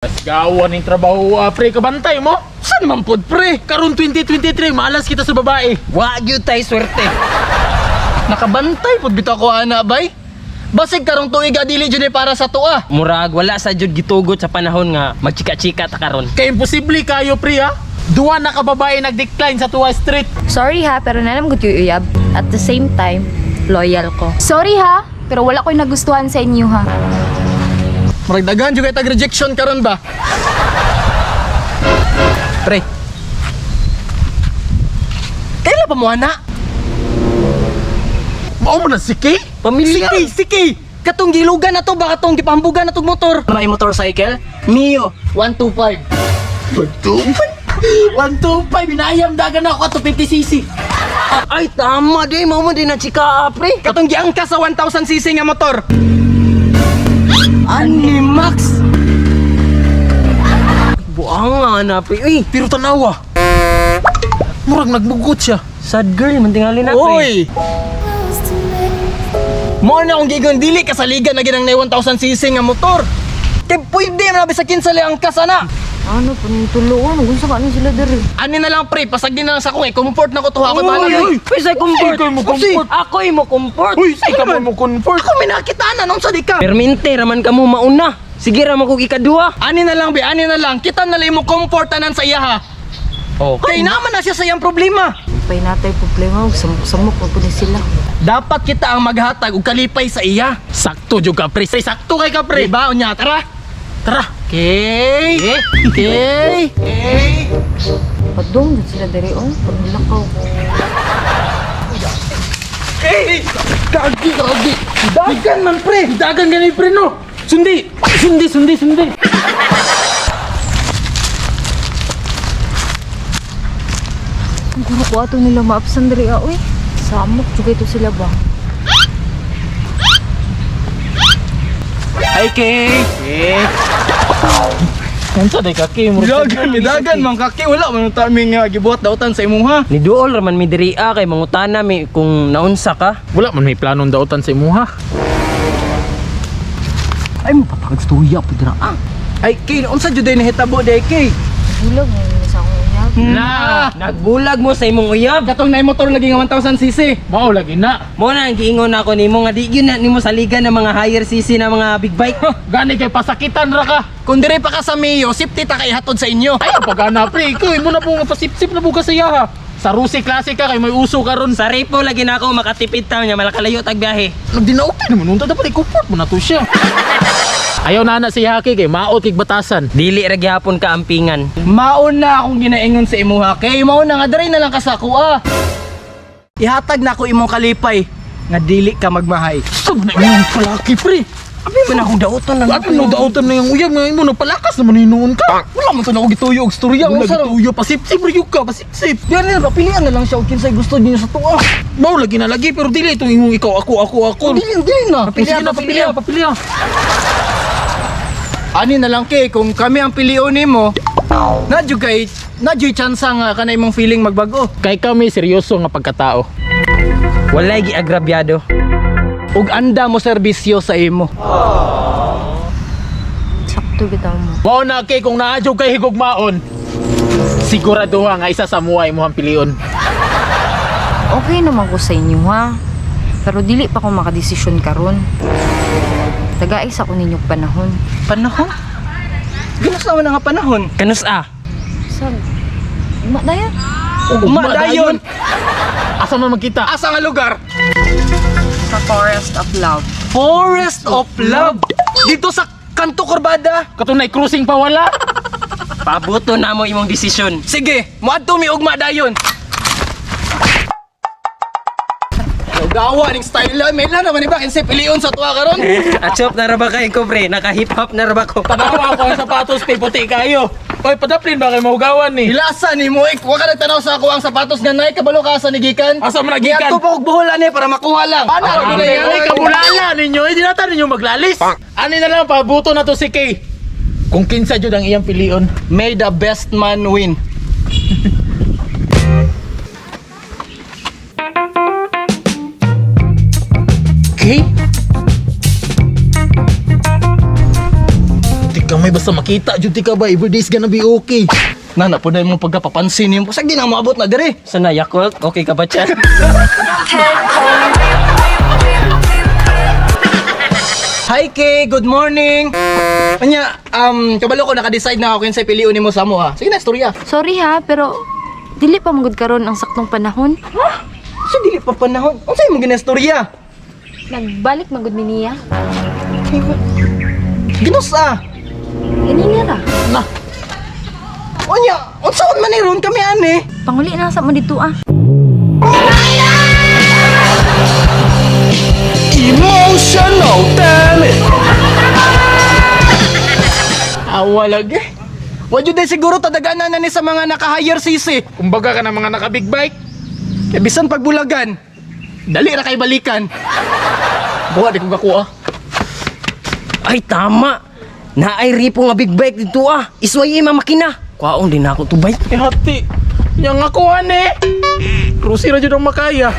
Gawa ning trabaho, pre, kabantay mo. San man pod, pre? Karon 2023, malas kita sa babae. Wa gyud tay swerte. Nakabantay pod bitaw ko ana bay. Basig karong tuig dili jud ni para sa tuwa. Murag wala sa jud gitugot sa panahon nga magchika-chika ta karon. Kay imposible kayo, pre, ha? Duwa na ka babae nag-decline sa Tuwa Street. Sorry ha, pero nalam gud yung uyab. At the same time, loyal ko. Sorry ha, pero wala ko'y nagustuhan sa inyo ha. Murag daghan jud kay tag rejection karon ba? Pre. Kaila pa mo ana? Mao mo na si Kay? Pamilya. Si Kay, si Kay. Katong gilugan na to ba katong gipambugan na tog motor? May motorcycle? Mio 125. 125. 125, inayam dagan ako ato 50cc. Ay tama di mao man di na chika, pre. Katong giangkas sa 1000cc nga motor. Ani Max. Buang na, pre. Uy, Pero tanawa. Murag nagbugot siya. Sad girl man tingali na, pre. Oy. Mo na akong gigon dili kasaligan na ginang 1000cc nga motor. Kay pwede man na sa kinsa ang kasana. Ano, panituloan. Kung saan sila diri. Ani na lang pre, pasagdi na lang sa akong eh. Comfort na ko tuha ko bahala. Uy, uy. Uy, say comfort. Ikaw mo comfort. Ako'y mo comfort. Uy, say ka mo mo comfort. Ako may nakita na nung sa di ka. Permente raman kamo mauna. Sige ra man kog ikaduha. Ani na lang be, ani na lang. Kita na lang mo comfort tanan sa iya ha. Oh. Kay naman na siya sa iyang problema. Pay natay problema, ug samok-samok pa pud ni sila. Dapat kita ang maghatag og kalipay sa iya. Sakto jud ka, pre. Sakto kay ka, pre. Diba? Unya, tara. Tara. Okay. Okay. Okay. Padung gud sila diri oh, paglakaw. Okay. Gagi, gagi. Dagan man pre. Dagan gani pre no. Sundi. Sundi, sundi, sundi. Ang guro ko ato nila maabsan diri ah, uy. Samok jud ito sila ba? Hi, Kay. Unsa day ka, Kay? Murag Dagan, dagan man kaki wala man ta mi nga gibuhat dautan sa imuha. Ni duol raman mi diri ah, kay mangutana mi kung naunsa ka. Wala man may planong dautan sa imuha. Ay mo papagstorya pud ra. Ah. Ay Kay, unsa jud day nahitabo day Kay? Bulag mo ni sa akong uyab. Na. Nagbulag mo sa imong uyab. Katong na motor lagi nga 1000cc. Mao lagi na. Mo na ang giingon ako nimo nga di gyud na nimo saligan ng mga higher CC na mga big bike. Gani kay pasakitan ra ka. Kung dire pa ka sa Mio, safety ta kay hatod sa inyo. Ay, pagana pre, ikaw imo na po nga pasipsip na bukas sa iya ha. Sa Rusi klase ka kay may uso karon. Sa repo lagi na ako makatipid taon niya malakalayo tag biyahe. Nagdinauti naman unta dapat i-comfort mo na to siya. Ayaw na na si Haki kay maot kig batasan. Dili ra gyapon ka ampingan. Maon na akong ginaingon sa imuha kay maon na nga diri na lang ka sa kuha. Ihatag na ako imong kalipay nga dili ka magmahay. Sab na imong palaki pre. Abi man akong dauton lang. Abi no dautan na yung uyab nga imo nagpalakas naman hinuon ka. Wala man to na ako gituyo og storya. Wala Unsa ra? gituyo pasipsip ra gyud ka, pasipsip. Di na ba pilian na lang siya og kinsay gusto niya sa tuwa. Mao lagi na lagi pero dili itong imong ikaw ako ako ako. Dili dili na. Sige na papilya, papilya. Ani na lang kay kung kami ang pilion nimo, na jud kay na jud chance nga kanay imong feeling magbago. Kay kami seryoso nga pagkatao. Walay giagrabyado. Ug anda mo serbisyo sa imo. Sakto bitaw mo. Mao na kay kung naa jud kay higugmaon. Siguraduha nga isa sa muha imong pilion. Okay naman ko sa inyo ha. Pero dili pa ko makadesisyon karon. Tagais ako ninyong panahon. Panahon? Ginas naman na nga panahon. Kanus ah. Sab, ma dayon. Ugma dayon. Asa man magkita? Asa nga lugar? Sa Forest of Love. Forest of Love. Dito sa Kanto Corbada. Katunay cruising pa wala. Pabuto na mo imong desisyon. Sige, moadto mi ugma dayon. Gawa ning style lang. May na naman iba kinsa pilion sa tuwa karon. Achop na ra ba kay ko pre? Naka hip hop na ra ba ko? Tanawa ako ang sapatos kay puti kayo. Oy, padaplin ba kay mahugawan ni? Hilasa ni mo ik, wa ka nagtanaw sa ako ang sapatos nga Nike kabalo ka sa nigikan. Asa man nagikan? Giadto pa og buhol ani para makuha lang. Ana ra Ay, na yan. ay, kabulala ninyo. Hindi na ninyo maglalis. Ani na lang, pabuto na to si Kay. Kung kinsa jud ang iyang pilion. May the best man win. Kay? Di ka may Ay basta makita jud ti ka ba, every day's gonna be okay. Na na po na imong pagkapapansin nimo. Sag di na moabot na dire. Sana Yakult, okay ka ba chan? Hi Kay, good morning. Anya, kabalo ko naka-decide na ako kinsay piliun nimo sa mo ha. Sige na, istorya. Sorry ha, pero dili pa magud karon ang saktong panahon. Sa dili pa panahon. Unsa imong ginastorya? Nagbalik magud mi niya. Ginusa. Ganina ra. Na, Unya, unsaon man ni ron kami ani? Panguli na sa mo dito ah. Emotional damage. Awa lagi. Wa jud siguro tadaganan na ni sa mga naka-higher CC. kumbaga ka ng mga naka big bike. Kay bisan pagbulagan, dali ra kay balikan. Buha di ko gakuha. Ay tama. Naay ripo nga big bike dito ah. Isway ima makina. Kwaon din ako to bike. Eh hati, yang ako ane. Rusi ra jud ang makaya.